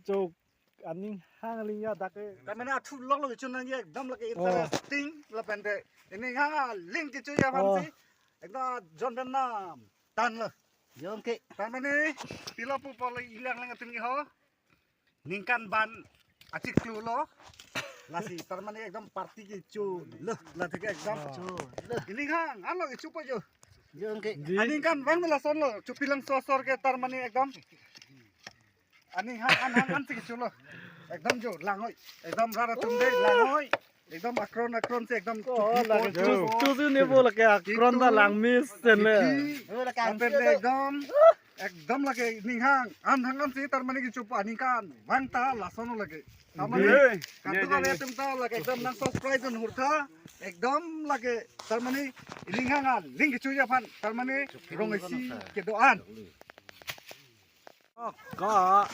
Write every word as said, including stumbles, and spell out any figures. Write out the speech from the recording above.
Jo aning hang aling ya dak ke. Tarmane athu lok lok chun nang ekdom lake interesting lapen te. Ini hang aling kecho ya aphan si. Ekdom jon pen nam tan lo. Jong ke. Tarmane pilo pu polo ilang lang atum ke ho. Ningkan ban achiklo lo. Lasi tarmane ekdom party kecho lo. Lati ke ekdom. Cho. Ini hang an lo kecho po jo. Jong ke. Aningkan bang lason lo. Chupilang sosor ke tarmane ekdom. Ani hang an hang an si kecho lo. Ekdom jo langoi. Ekdom rara tum de langoi. Ekdom akron akron si ekdom Oh, chupi lake po chu jo. Chu chu ne bo lake akron ta lang miss sen le. Chupi. Oh, lake An pen de ekdom. Ekdom lake ning hang an hang an si tarmane kecho po aningkan bang ta lason lo lake. Tarmane Hey. Katu kami atum ta lake ekdom nang surprise an hurtha. Ekdom lake tarmane ning hang an ling kecho ya aphan tarmane rong isi kedo-an. Ka